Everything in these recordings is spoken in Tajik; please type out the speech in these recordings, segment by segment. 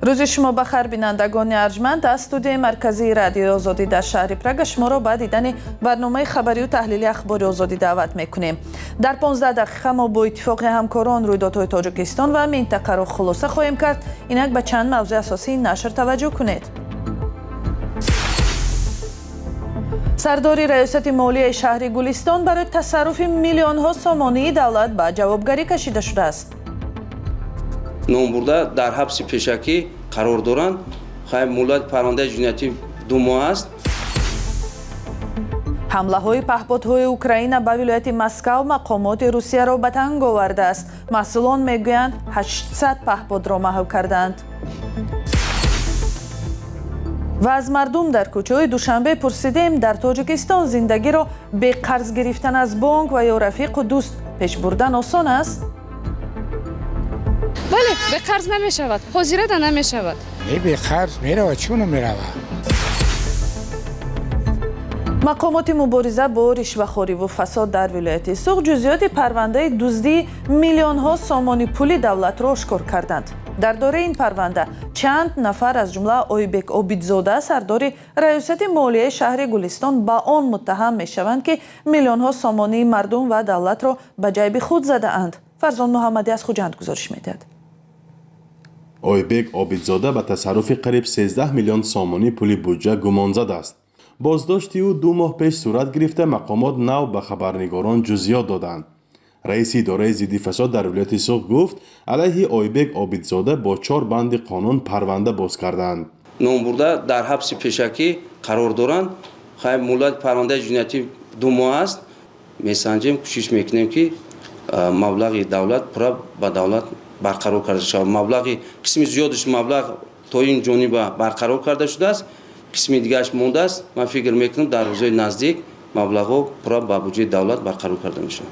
Рӯзи шумо ба хайр, бинандагони арҷманд. Аз студияи марказии Радиои Озодӣ дар шаҳри Прага шуморо ба дидани барномаи хабарию таҳлили Ахбори Озодӣ даъват мекунем. Дар 15 дақиқа мо бо иттифоқи ҳамкорон рӯйдодҳои Тоҷикистон ва минтақаро хулоса хоҳем кард. Инак ба чанд мавзӯи асосии нашр таваҷҷӯҳ кунед. Сардори раёсати молияи шаҳри Гулистон барои тасарруфи миллионҳо сомонии давлат ба ҷавобгарӣ кашида шудааст. Номбурда дар ҳабси пешакӣ қарор доранд. Хай, муҳлати парвандаи ҷиноятӣ 2 моҳ аст. Ҳамлаҳои паҳподҳои Украина ба вилояти Москав мақомоти Русияро ба танг овардааст. Масъулон мегӯянд, 800 паҳподро маҳв кардаанд. Ва аз мардум дар кӯчаҳои Душанбе пурсидем, дар Тоҷикистон зиндагиро бе қарз гирифтан аз бонк ва ё рафиқу дӯст пеш бурдан осон аст? Бале, бе қарз намешавад, ҳозирада намешавад. Не, бе қарз меравад, чун намеравад. Мақомоти мубориза бо ришвахориву фасод дар вилояти Суғд ҷузъиёти парвандаи дуздии миллионҳо сомони пули давлатро ошкор карданд. Дар доираи ин парванда чанд нафар, аз ҷумла Ойбек Обидзода, сардори раёсати молияи шаҳри Гулистон, ба он муттаҳам мешаванд, ки миллионҳо сомонии мардум ва давлатро ба ҷайби худ задаанд. Фарзон Муҳаммадӣ аз Хуҷанд гузориш медиҳад. Ойбек Обидзода ба тасарруфи қариб 13 миллион сомонӣ пули буҷа гумонзад аст. Боздошти ӯ 2 моҳ пеш сурат гирифта, мақомот нав ба хабарнигорон ҷузъиёт доданд. Раиси идораи зидди фасод дар вилояти Суғд гуфт, алайҳи Ойбек Обидзода бо чор банди қонун парванда боз карданд. Номбурда дар ҳабси пешакӣ қарор доранд. Хай, муҳлати парвандаи ҷиноятӣ 2 моҳ аст. Месанҷем, кӯшиш мекунем, ки маблағи давлат пурра ба давлат барқарор карда шавад. Маблағи қисми зиёдаш, маблағ то ин ҷониба барқарор карда шудааст, қисми дигараш мондааст. Ман фикр мекунам, дар рӯзҳои наздик маблағҳо пурра ба буҷаи давлат барқарор карда мешавад.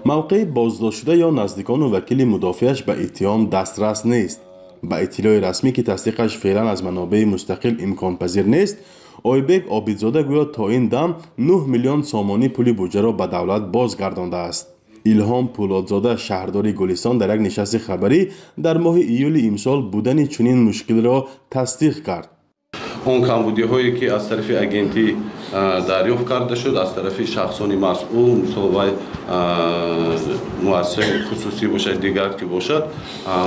Мавқеи боздоштшуда ё наздикону вакили мудофиаш ба иттиҳом дастрас нест. Ба иттилои расмӣ, ки тасдиқаш феълан аз манобеи мустақил имконпазир нест, Ойбек Обидзода гӯё то ин дам 9 миллион сомонӣ пули буҷаро ба давлат бозгардондааст. Илҳом Пӯлодзода, шаҳрдори Гулистон, дар як нишасти хабарӣ дар моҳи июли имсол будани чунин мушкилро тасдиқ кард. Он камбудиҳое, ки аз тарафи агентӣ дарёфт карда шуд, аз тарафи шахсони масъул, мисол, вай муассисаи хусусӣ бошад, дигар ки бошад,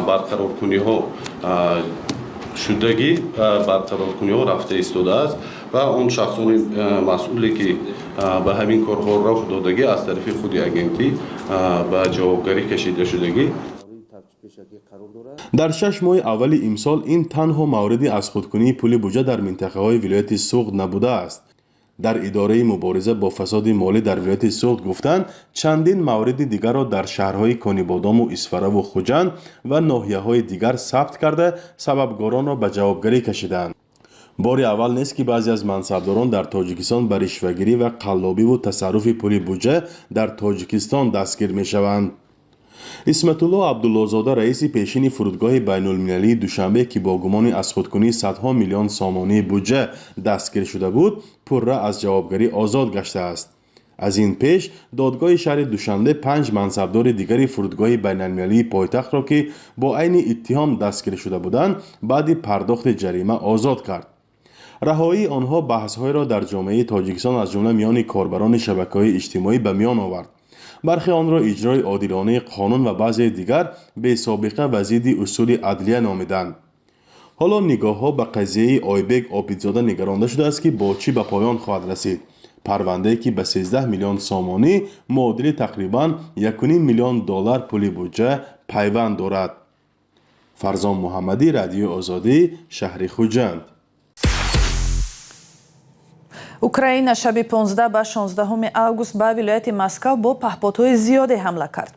барқароркуниҳо шудагӣ, барқароркуниҳо рафта истодааст ва он шахсони масъуле, ки ба ҳамин корҳо роҳ додагӣ, аз тарафи худи агентӣ ба ҷавобгарӣ кашида шудагӣ. Дар 6 моҳи аввали имсол ин танҳо мавриди аз худкунии пули буҷа дар минтақаҳои вилояти Суғд набудааст. Дар идораи мубориза бо фасоди молӣ дар вилояти Суғд гуфтанд, чандин мавриди дигарро дар шаҳрҳои Конибодому Исфараву Хуҷанд ва ноҳияҳои дигар сабт карда, сабабгоронро ба ҷавобгарӣ кашидаанд. Бори аввал нест, ки баъзе аз мансабдорон дар Тоҷикистон ба ришвагирӣ ва қаллобиву тасарруфи пули буҷа дар Тоҷикистон дастгир мешаванд. Исматулло Абдуллозода, раиси пешини фурудгоҳи байнулмилалии Душанбе, ки бо гумони аз худкунии садҳо миллион сомонии буҷа дастгир шуда буд, пурра аз ҷавобгарӣ озод гаштааст. Аз ин пеш додгоҳи шаҳри Душанбе панҷ мансабдори дигари фурудгоҳи байналмилалии пойтахтро, ки бо айни иттиҳом дастгир шуда буданд, баъди пардохти ҷарима озод кард. Раҳоии онҳо баҳсҳоеро дар ҷомеаи Тоҷикистон, аз ҷумла миёни корбарони шабакаҳои иҷтимоӣ, ба миён овард. Бархе онро иҷрои одилонаи қонун ва баъзеи дигар бесобиқа ва зидди усули адлия номиданд. Ҳоло нигоҳҳо ба қазияи Ойбек Обидзода нигаронда шудааст, ки бо чӣ ба поён хоҳад расид парвандае, ки ба 13 миллион сомонӣ, муодили тақрибан 1,5 миллион доллар пули буҷа пайванд дорад. Фарзон Муҳаммадӣ, Радиои Озодӣ, шаҳри Хуҷанд. Украина шаби 15 ба 16 август ба вилояти Москав бо паҳподҳои зиёде ҳамла кард.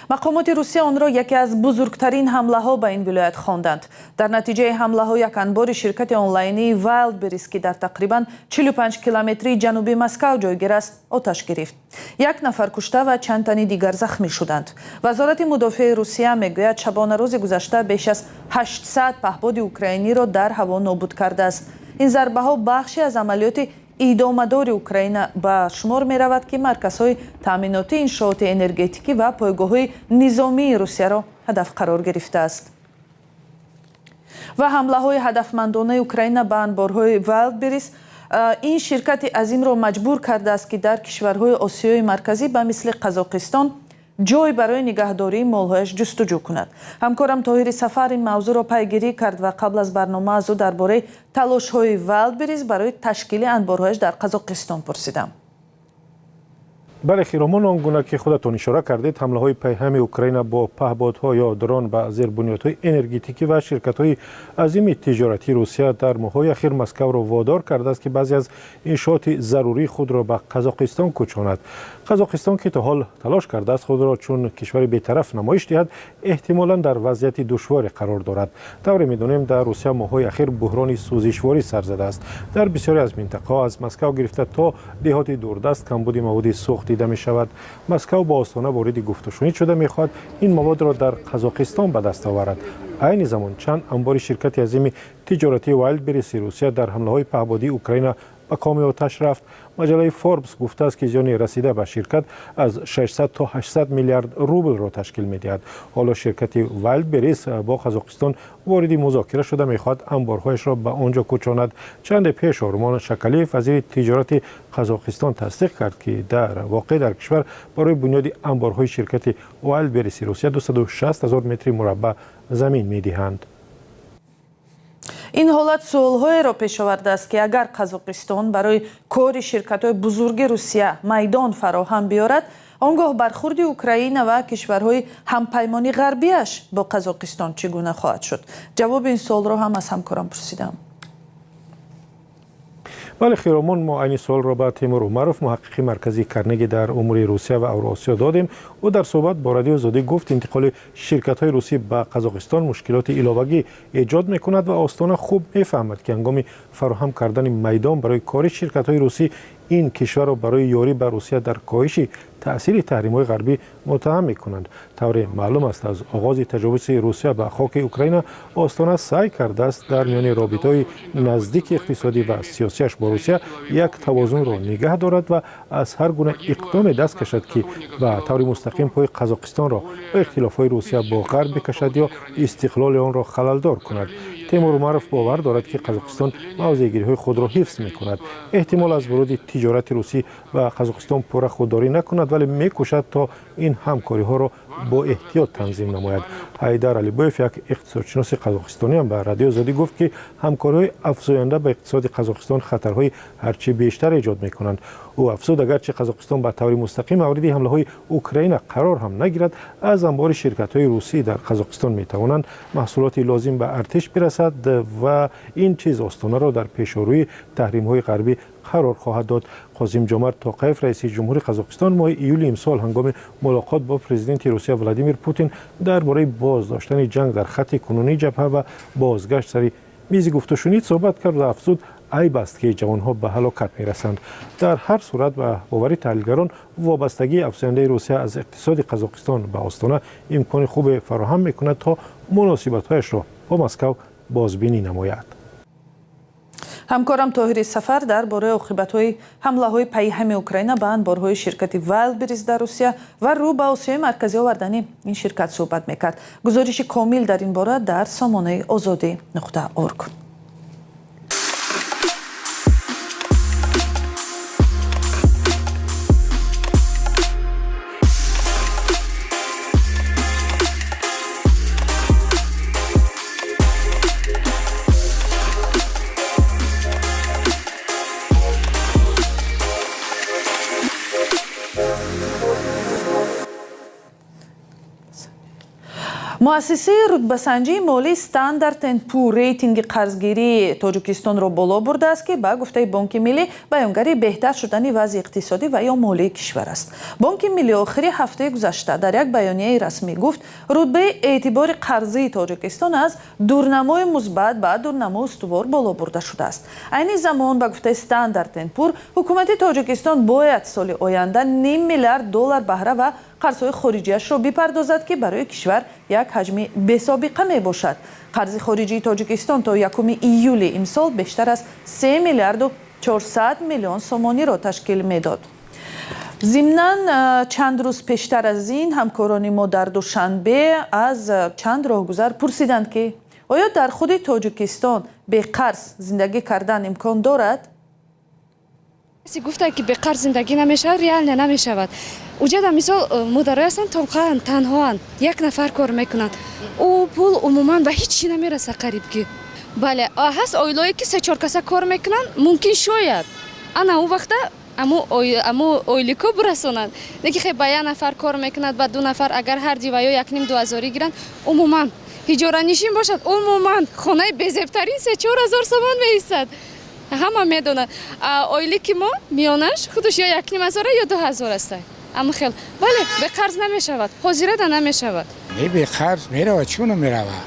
Мақомоти Русия онро яке аз бузургтарин ҳамлаҳо ба ин вилоят хонданд. Дар натиҷаи ҳамлаҳо як анбори ширкати онлайнии Вайлдберрис, ки дар тақрибан 45 километри ҷануби Москав ҷойгир аст, оташ гирифт. Як нафар кушта ва чанд тани дигар захмӣ шуданд. Вазорати мудофиаи Русия мегӯяд, шабонарӯзи гузашта беш аз 800 паҳподи украиниро дар ҳаво нобуд кардааст. Ин зарбаҳо бахше аз амалиёти идомадори Украина ба шумор меравад, ки марказҳои таъминоти иншооти энергетикӣ ва пойгоҳҳои низомии Русияро ҳадаф қарор гирифтааст. Ва ҳамлаҳои ҳадафмандонаи Украина ба анборҳои Вайлдберрис ин ширкати азимро маҷбур кардааст, ки дар кишварҳои Осиёи Марказӣ ба мисли Қазоқистон ҷой барои нигаҳдории молҳояш ҷустуҷӯ кунад. Ҳамкорам Тоҳири Сафар ин мавзӯъро пайгирӣ кард ва қабл аз барнома аз ӯ дар бораи талошҳои Вайлдберрис барои ташкили анборҳояш дар Қазоқистон пурсидам. Бале, Хиромон, он гуна ки худатон ишора кардед, ҳамлаҳои пайҳами Украина бо паҳбодҳо ё дрон ба зербунёдҳои энергетикӣ ва ширкатҳои азими тиҷоратии Русия дар моҳҳои ахир Москавро водор кардааст, ки баъзе аз иншооти зарурии худро ба Қазоқистон кӯчонад. Қазоқистон, ки то ҳол талош кардааст худро чун кишвари бетараф намоиш диҳад, эҳтимолан дар вазъияти душворе қарор дорад. Тавре медонем, дар Русия моҳҳои ахир буҳрони сӯзишворӣ сар задааст. Дар бисёре аз минтақаҳо, аз Москав гирифта то деҳоти дурдаст, камбуди маводи сӯхт дида мешавад. Москав бо Остона вориди гуфтушунид шуда, мехоҳад ин маводро дар Қазоқистон ба даст оварад. Айни замон чанд анбори ширкати азими тиҷоратии Вайлдберриси Русия дар ҳамлаҳои паҳбодии Украина ба коми оташ рафт. Маҷаллаи Форбс гуфтааст, ки зиёни расида ба ширкат аз 600 то 800 миллиард рублро ташкил медиҳад. Ҳоло ширкати Вайлдберрис бо Қазоқистон вориди музокира шуда, мехоҳад анборҳояшро ба он ҷо кӯчонад. Чанде пеш Ормон Шакалиев, вазири тиҷорати Қазоқистон, тасдиқ кард, ки дар воқеъ дар кишвар барои бунёди анборҳои ширкати Вайлдберриси Русия 260 ҳазор метри мураббаъ замин медиҳанд. Ин ҳолат суолҳоеро пеш овардааст, ки агар Қазоқистон барои кори ширкатҳои бузурги Русия майдон фароҳам биёрад, он гоҳ бархурди Украина ва кишварҳои ҳампаймони ғарбиаш бо Қазоқистон чӣ гуна хоҳад шуд? Ҷавоби ин суолро ҳам аз ҳамкорам пурсидам. Бале, Хиромон, мо айни суолро ба Темур Умаров, муҳаққиқи Маркази Карнеги дар умури Русия ва Авроосиё, додем. Ӯ дар суҳбат бо Радиои Озодӣ гуфт, интиқоли ширкатҳои русӣ ба Қазоқистон мушкилоти иловагӣ эҷод мекунад ва Остона хуб мефаҳмад, ки ҳангоми фароҳам кардани майдон барои кори ширкатҳои русӣ ин кишварро барои ёрӣ ба Русия дар коҳиши таъсири таҳримҳои ғарбӣ муттаҳам мекунанд. Тавре маълум аст, аз оғози таҷовузи Русия ба хоки Украина Остона саъй кардааст дар миёни робитаҳои наздики иқтисодӣ ва сиёсиаш бо Русия як тавозунро нигаҳ дорад ва аз ҳар гуна иқдоме даст кашад, ки ба таври мустақим пои Қазоқистонро ба ихтилофҳои Русия бо Ғарб бикашад ё истиқлоли онро халалдор кунад. Темур Умаров бовар дорад, ки Қазоқистон мавзеъгириҳои худро ҳифз мекунад, эҳтимол аз вуруди тиҷорати русӣ ба Қазоқистон пурра худдорӣ накунад, вале мекӯшад то ин ҳамкориҳоро бо эҳтиёт танзим намояд. Ҳайдар Алибоев, як иқтисодшиноси қазоқистониам, ба Радиои Озодӣ гуфт, ки ҳамкориҳои афзоянда ба иқтисоди Қазоқистон хатарҳои ҳарчи бештар эҷод мекунанд. Ӯ афзуд, агарчи Қазоқистон ба таври мустақим мавриди ҳамлаҳои Украина қарор ҳам нагирад, аз анбори ширкатҳои русӣ дар Қазоқистон метавонанд маҳсулоти лозим ба артиш бирасад ва ин чиз Остонаро дар пешорӯи таҳримҳои ғарбӣ қарор хоҳад дод. Қосим Ҷомарт Тоқаев, раиси ҷумҳури Қазоқистон, моҳи июли имсол ҳангоми мулоқот бо президенти Русия Владимир Путин дар бораи боздоштани ҷанг дар хатти кунунии ҷабҳа ва бозгашт сари мизи гуфтушунид суҳбат кард ва афзуд, айб аст, ки ҷавонҳо ба ҳалокат мерасанд. Дар ҳар сурат, ба бовари таҳлилгарон, вобастагии афзояндаи Русия аз иқтисоди Қазоқистон ба Остона имкони хубе фароҳам мекунад, то муносибатҳояшро бо Москав бозбинӣ намояд. Ҳамкорам Тоҳири Сафар дар бораи оқибатҳои ҳамлаҳои пайҳами Украина ба анборҳои ширкати Вайлдберриз дар Русия ва рӯ ба Осиёи Марказӣ овардани ин ширкат суҳбат мекард. Гузориши комил дар ин бора дар сомонаи озодӣ.орг. Муассисаи рутбасанҷии молии Стандарт энд Пур рейтинги қарзгирии Тоҷикистонро боло бурдааст, ки ба гуфтаи Бонки Миллӣ баёнгари беҳтар шудани вазъи иқтисодӣ ва ё молии кишвар аст. Бонки Миллӣ охири ҳафтаи гузашта дар як баёнияи расмӣ гуфт, рутбаи эътибори қарзии Тоҷикистон аз дурнамои мусбат ба дурнамои устувор боло бурда шудааст. Айни замон, ба гуфтаи Стандарт энд Пур, ҳукумати Тоҷикистон бояд соли оянда ним миллиард доллар баҳра ва қарзҳои хориҷиашро бипардозад, ки барои кишвар як ҳаҷми бесобиқа мебошад. Қарзи хориҷии Тоҷикистон то 1 июли имсол бештар аз 3 миллиарду 400 миллион сомониро ташкил медод. Зимнан, чанд рӯз пештар аз ин ҳамкорони мо дар Душанбе аз чанд роҳгузар пурсиданд, ки Оё дар худи Тоҷикистон беқарз зиндагӣ кардан имкон дорад? Касе гуфта, ки беқарз зиндагӣ намешавад, реально намешавад. Уҷада, мисол, модарое ҳастанд, тоқаанд, танҳоанд, як нафар кор мекунанд, ӯ пул умуман ба ҳеҷ чӣ намераса қариб ки. Бале, ҳаст оилое, ки се чор каса кор мекунанд, мумкин, шояд ана он вақта аму ойлико бирасонанд. Лекин хе ба як нафар кор мекунад, ба ду нафар, агар ҳарди ва ё якним ду ҳазорӣ гиранд, умуман иҷоранишин бошад, умуман хонаи безебтарин 3-4 ҳазор сомон меистад, ҳама медонад. Ойлики мо миёнаш худаш ё 1,5 ҳазора, ё 2 ҳазор аста. Ама хел, бале, беқарз намешавад, ҳозирада намешавад. Не, беқарз меравад, чӣ намеравад?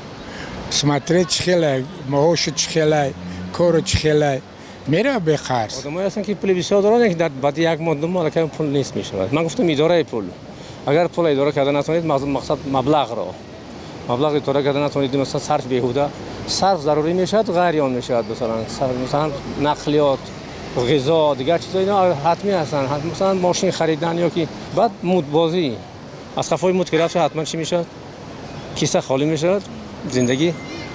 Смотря чӣ хелай, маошу чӣ хелай, кору чӣ хелай, меравад беқарз. Одамое ҳастанд, ки пули бисёр доранд, ки дар баъди як моҳ, 2 моҳ аллакай пул нест мешавад. Ман гуфтам, идораи пул, агар пула идора карда натавонед, мақсад маблағ идора карда натавонед, масалан, сарф, беҳуда сарф зарурӣ мешавад, ғайри он мешавад. Масалан, нақлиёт, ғизо, дигар чизҳо, ино ҳатмӣ ҳастанд. Масалан, мошин харидан ё ки баъд мудбозӣ, аз қафои муд ки рафт, ҳатман чӣ мешавад? Киса холӣ мешавад, зиндагӣ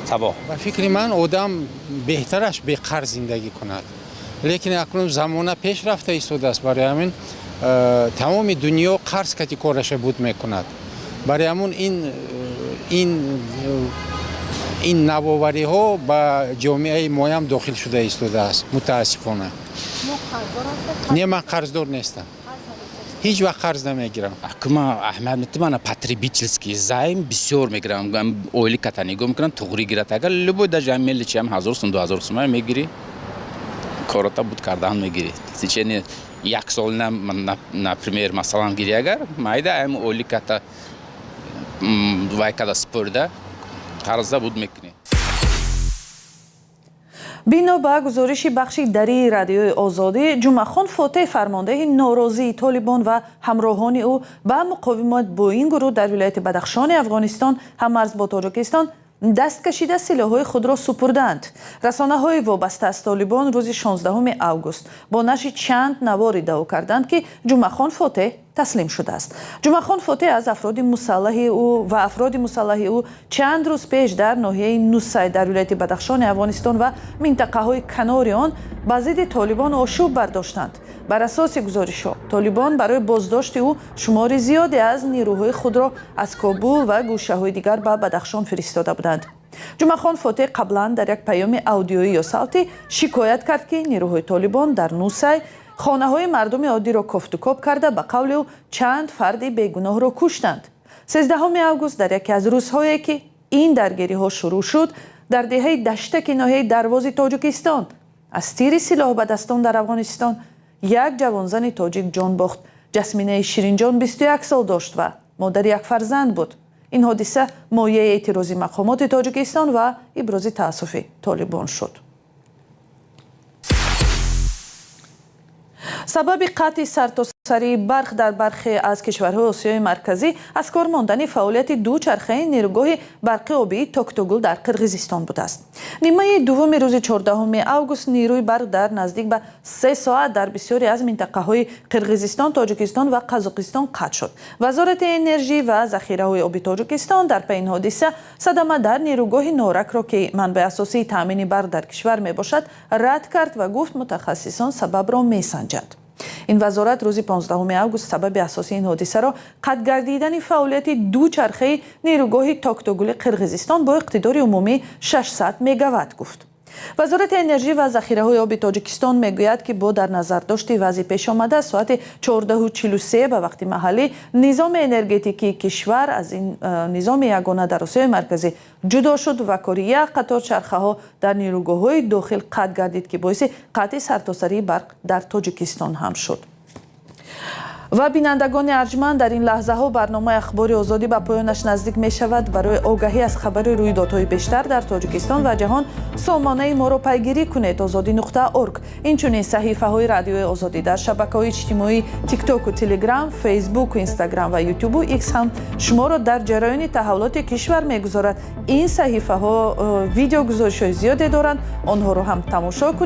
табоҳ. Ба фикри ман, одам беҳтараш беқарз зиндагӣ кунад, лекин акнун замона пеш рафта истодааст. Барои ҳамин тамоми дунё қарз кати кораша буд мекунад. Барои ҳамун ин навовариҳо ба ҷомеаи моям дохил шуда истодааст, мутаассифона. Не, ман қарздор нестам, ҳеҷ вақт қарз намегирам. Акма аҳамият метам, ана потребительский займ бисёр мегирам. Оили ката нигоҳ мекунам, туғри гирад. Агар любой, даже ҳам мелочи ҳам 1000 сум, 2000 сум мегирӣ, корота буд кардан мегирӣ. В течение як сол, например, масалан, гирӣ, агар майда ам оили ката вай када спурда қарза буд мекунӣ. Бино ба гузориши бахши дарии Радиои Озодӣ, Ҷумъахон Фотеҳ, фармондеҳи норозии Толибон, ва ҳамроҳони ӯ ба муқовимат бо ин гурӯҳ дар вилояти Бадахшони Афғонистон, ҳаммарз бо Тоҷикистон, даст кашида, силоҳҳои худро супурдаанд. Расонаҳои вобаста аз Толибон рӯзи 16 август бо нашри чанд навор иддао карданд, ки Ҷумъахон Фотеҳ таслим шудааст. Ҷумъахон Фотеҳ аз афроди мусаллаҳи ӯ ва афроди мусаллаҳи ӯ чанд рӯз пеш дар ноҳияи Нусай дар вилояти Бадахшони Афғонистон ва минтақаҳои канори он ба зидди Толибон ошӯб бардоштанд. Бар асоси гузоришҳо, Толибон барои боздошти ӯ шумори зиёде аз нерӯҳои худро аз Кобул ва гӯшаҳои дигар ба Бадахшон фиристода буданд. Ҷумъахон Фотеҳ қаблан дар як паёми аудиоӣ ё савтӣ шикоят кард, ки нерӯҳои Толибон дар Нусай хонаҳои мардуми оддиро кофтукоб карда, ба қавли ӯ, чанд фарди бегуноҳро куштанд. 13 август, дар яке аз рӯзҳое ки ин даргириҳо шурӯъ шуд, дар деҳаи Даштаки ноҳияи Дарвози Тоҷикистон аз тири силоҳбадастон дар Афғонистон як ҷавонзани тоҷик ҷон бохт. Ҷасминаи Ширинҷон 21 сол дошт ва модари як фарзанд буд. Ин ҳодиса мояи эътирози мақомоти Тоҷикистон ва ибрози таассуфи Толибон шуд. Сабаби қатъи сартосарии барқ дар бархе аз кишварҳои Осиёи Марказӣ аз кор мондани фаъолияти ду чархаи нерӯгоҳи барқи обии Токтогул дар Қирғизистон будааст. Нимаи дуввуми рӯзи 14 август нерӯи барқ дар наздик ба 3 соат дар бисёре аз минтақаҳои Қирғизистон, Тоҷикистон ва Қазоқистон қатъ шуд. Вазорати энержӣ ва захираҳои оби Тоҷикистон дар пайи ин ҳодиса садама дар нерӯгоҳи Норакро, ки манбаи асосии таъмини барқ дар кишвар мебошад, рад кард ва гуфт, мутахассисон сабабро месанҷанд. Ин вазорат рӯзи 15 август сабаби асосии ин ҳодисаро қатъ гардидани фаъолияти ду чархаи нерӯгоҳи Токтогули Қирғизистон бо иқтидори умумии 600 мегаватт гуфт. Вазорати энержӣ ва захираҳои оби Тоҷикистон мегӯяд, ки бо дар назардошти вазъи пешомада соати 14:43 ба вақти маҳаллӣ низоми энергетикии кишвар аз ин низоми ягона дар Осиёи Марказӣ ҷудо шуд ва кори як қатор чархаҳо дар нерӯгоҳҳои дохил қатъ гардид, ки боиси қатъи сартосарии барқ дар Тоҷикистон ҳам шуд. Ва, бинандагони арҷманд, дар ин лаҳзаҳо барномаи Ахбори Озодӣ ба поёнаш наздик мешавад. Барои огаҳӣ аз хабари рӯйдодҳои бештар дар Тоҷикистон ва ҷаҳон сомонаи моро пайгирӣ кунед: озодӣ.org. Инчунин саҳифаҳои Радиои Озодӣ дар шабакаҳои иҷтимоӣ Тиктоку, Телеграм, Фейсбуку, Инстаграм ва Ютубу Икс ҳам шуморо дар ҷараёни таҳаввулоти кишвар мегузорад. Ин саҳифаҳо видеогузоришҳои зиёде доранд, онҳоро ҳам тамошо кунед.